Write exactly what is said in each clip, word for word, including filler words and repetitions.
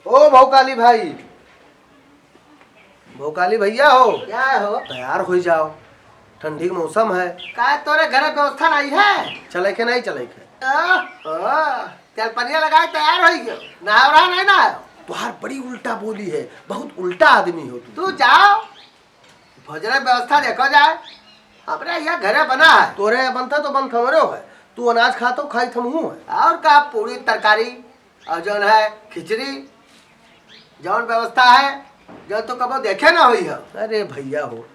ओ भौकाली भाई, भौकाली भैया हो, क्या हो? तैयार होइ जाओ, ठंडी के मौसम है। का तोरे घरे व्यवस्था नाहीं है? चले के नाहीं चले के? ओ, ओ, तेल पनिया लगाए तैयार होइ गयो, नहाव रहा नाहीं ना? तुहार बड़ी उल्टा बोली है, बहुत उल्टा आदमी हो तू। तू जाओ, भोजन व्यवस्था देखो जाए, हमरे यहाँ घरे बना है। तोरे यहाँ बनता तो बनत हमरो है, तू अनाज खातो खाइत हमहू है। और का, पूरी तरकारी और जौन है खिचड़ी, जौन व्यवस्था है, जौन तो कबो देखे ना हुई है। अरे भैया हो,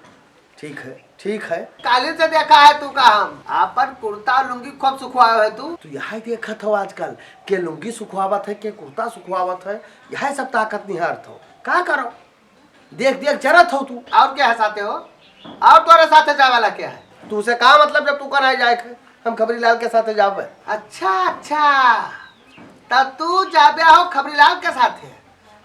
ठीक है, ठीक है। काली से देखा है तू का हम, आपन कुर्ता लुंगी खूब सुखवाए है तू। तू यहाँ देखत हो आजकल, के लुंगी सुखवावत है, के कुर्ता सुखवावत है, यह सब ताकत निहारत हो। का करो? देख देख जरत हो तू। और क्या है साथे हो? और तोरे साथे जाए वाला क्या है? तू से का मतलब जब तू का नाहीं जाए के? हम खबरी लाल के साथे जाबे। अच्छा, अच्छा, त तू जाबे हो खबरी लाल के साथे।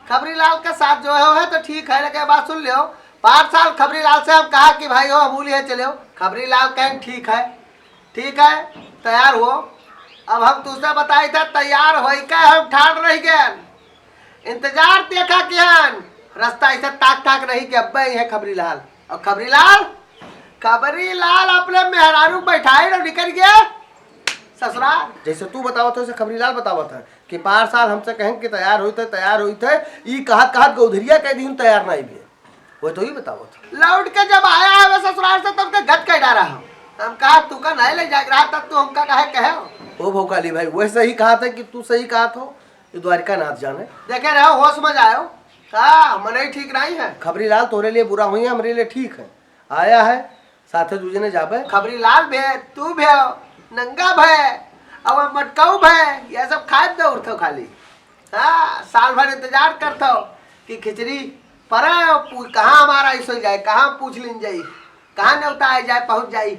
खबरी लाल के साथ जो है, है तो ठीक है, लेकिन बात सुन लियो, पाँच साल खबरी लाल से हम कहा कि भाई हो, हम लिए चले हो। खबरी लाल कहें ठीक है, ठीक है, तैयार हो। अब हम तुझसे बताई थे, तैयार होई के हम ठाड़ रह गए। इंतजार देखा किहन, रास्ता ऐसे ताक ताक रही कि अब्बे ही है खबरी लाल। और खबरी लाल, खबरी लाल अपने मेहरारू बैठाए और निकल गए ससुराल। जैसे तू बतावत हो, वैसे खबरी लाल बतावत है कि पार साल हमसे कहें कि तैयार होइत है, तैयार होइत है, ई कहत कहत गौधरिया कह दी हम तैयार नहीं भी। वो तो ही बतावत है। लौट के जब आया है वो ससुराल से, तब के गत कह डारा हम। हम कहा, "तू का नहीं ले जाके रहा, तब तू हमका काहे कहे हो?" ओ भौकाली भाई, वैसे ही कहा था कि तू सही कहा था, ये द्वारिका नाथ जाने। देखे रहो, होश में जाओ। का, मनई ठीक नहीं है। खबरी लाल तोरे लिए बुरा हुई है, हमरे लिए ठीक है। आया है, साथे दू जने जाबे। खबरी लाल भे, तू भे, नंगा भे, अब मटकाऊ भे, ये सब खाए दे उठो खाली। हाँ, साल भर इंतजार करत हो कि खिचड़ी परे, पू-, कहाँ हमारा ऐसो जाए, कहाँ पूछ लिन जाई, कहाँ न्योता आ जाए, पहुँच जाई,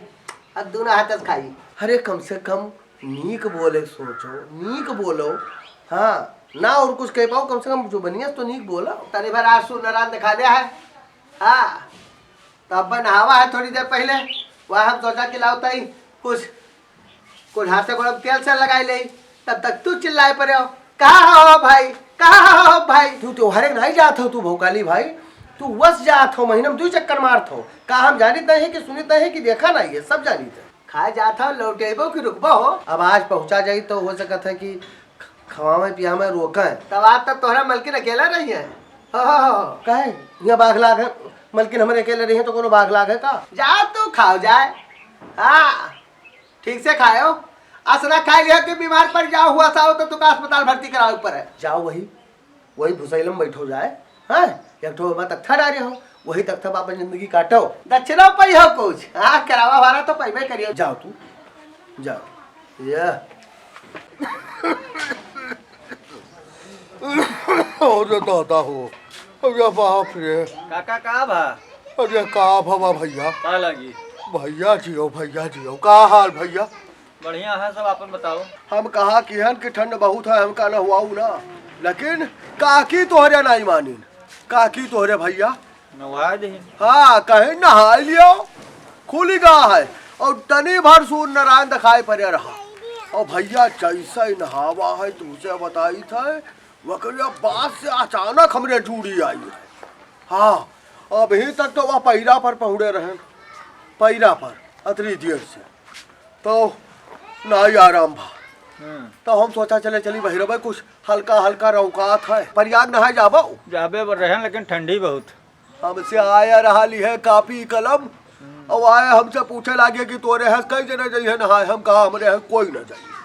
अब दूना हाथ से खाई। अरे, कम से कम नीक बोले सोचो, नीक बोलो। हाँ, ना और कुछ कह पाओ, कम से कम जो बनिया तो नीक बोलो। तनी भर आज सूर्य नारायण दिखा दिया है। हाँ, तो अब नहावा है थोड़ी देर पहले, वह हम सोचा कि लाओ तई कुछ, कुछ हाथ से गोड़ तेल से लगाई ले, तब तक तू चिल्लाए पड़े हो, "कहाँ हो भाई, कहाँ हो भाई?" तू त्योहारे के नहीं जात हो, तू भौकाली भाई, तू वस जात हो, महीना में दू चक्कर मारत हो। का हम जानित नहीं है कि सुनित नहीं है कि देखा नहीं है, सब जानित है। खाए जात हो, लौटेबो कि रुकबो हो? अब आज पहुँचा जाई तो हो सकत है कि खवावे पियावे रोके। तब आज तक तोहरा मलकिन अकेला रही है। हो, हो, हो। काहे? यहाँ बाघ लाग है, मलकिन हमरे अकेले रही है तो कोनो बाघ लाग है का? जा तू खाओ जाए। हाँ, ठीक से खायो। असना खाए लिया कि बीमार पड़ जाओ, हुआ सा हो तो तुका अस्पताल भर्ती करावे पड़े। जाओ वही, वही भुसैलम बैठो जाए। हाँ, एक ठो ओमा तख्ता डारे हो, वही तख्ता पर अपन जिंदगी काटो। दक्षिणा पई हो कुछ? हाँ, करावा वाला तो पैबे करियो। जाओ तू, जाओ। ये। अरे दादा हो, अरे बाप रे। काका, का भा? अरे का भवा भैया? का लागी? भैया जियो, भैया जियो, का हाल भैया? बढ़िया है सब, आपन बताओ। हम कहा किहन कि ठंड बहुत है, हमका नहवाऊ ना, लेकिन काकी तोहरे नाई मानिन। काकी तोहरे भैया नहाए दही। हाँ, कहे नहाए लियो, खुली गा है। और तनी भर सूर्य नारायण दिखाई पड़े रहा। और भैया जैसे ही नहावा है, तुमसे बताई था, वकरिया बात से अचानक हमरे जूड़ी आई है। हाँ, अभी तक तो वह पैरा पर पहुँचे रहे, पैरा पर, अतरी देर से। तो नाई आराम भा। हम्म। तो हम सोचा चले चली बहिरवे कुछ हल्का हल्का रौकात है। प्रयाग नहाए जाबो? जाबे बर रहे, लेकिन ठंडी बहुत। हमसे आया रहा लिहे कापी कलम, हम्म। और आए हमसे पूछे लागे कि तोरे हंस कई जने जइहे नहाए, हम कहा हमरे हंस कोई न जाइए।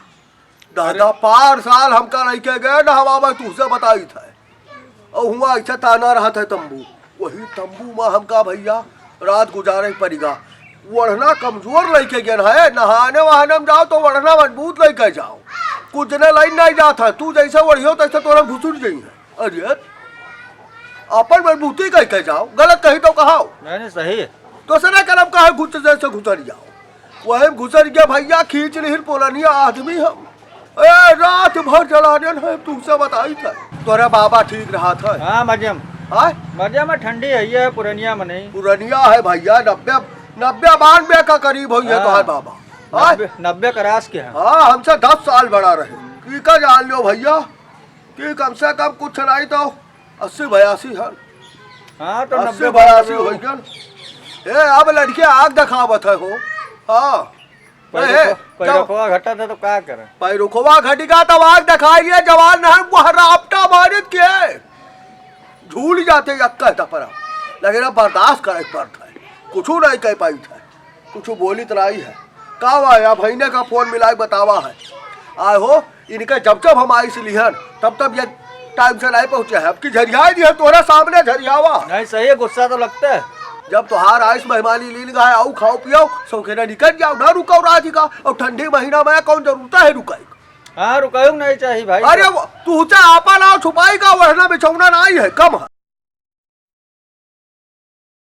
दादा, अरे। पार साल हमका लइके गए नहवावे, तुहसे बताई था। और हुआ ऐसा ताना रहत है तंबू, वही तंबू में हमका भैया रात गुजारे पड़िगा। ओढ़ना कमजोर लइके गए है, नहाने वहाने में जाओ तो ओढ़ना मजबूत लइके जाओ। कुछ जने लाइन नहीं जात है, तू जैसे ओढ़ियो तैसे तोरा घुसुर जाई है। अरे, अपन मजबूती कह के जाओ, गलत कही तो कहाओ। नहीं, नहीं, सही है। दूसरा कलम काहे घुस जैसे घुसर जाओ, वही घुसर गया भैया, खींच लिहिन पुरनिया आदमी हम। ए, रात भर जला देन है, तुमसे बताई था। तोरा बाबा ठीक रहा था। हाँ, मजे में। हाँ? मजे में, ठंडी है, ये है पुरनिया में नहीं। पुरनिया है भैया, नब्बे, नब्बे बानवे का करीब हो ये हाँ। तोहार बाबा। हाँ? नब्बे, नब्बे का रास के हैं। हाँ, हमसे दस साल बड़ा रहे। की का जान लो भैया, कि कम से कम कुछ नहीं तो अस्सी बयासी है। हाँ, तो अस्सी नब्बे बयासी बयासी हो गन। ए, अब लड़के आग देखावत है हो। हाँ। पैर ए, रुखवा, पैर रुखवा घटा था तो का करे? पैर रुखवा घटिका तब आग देखाई लिए जवान नहीं, वो रापटा मारित के झूल जाते यक्का है तपरा। लेकिन अब बर्दाश्त करे पड़ता है, कुछ नहीं कह पाई था। कुछ बोलित नाई है। का हुआ है? अब हईने का फोन मिलाई बतावा है। आए हो, इनके जब जब हम आइस लिहन, तब तब ये टाइम से नाई पहुँचे है। अब की झरियाई दिहन, तोहरा सामने झरियावा। नहीं, सही है, गुस्सा तो लगता है। जब तोहार आइस मेहमानी लीन गा है, आऊ खाओ पियो, सौखेने निकल जाओ, ना रुको रात का। और ठंडी महीना में कौन जरूरत है रुकाई? हाँ, रुकायो नहीं चाहिए भाई। अरे वो, तू चाहे आपा लाओ छुपाई का, ओढ़ना बिछौना नाई है, कम है।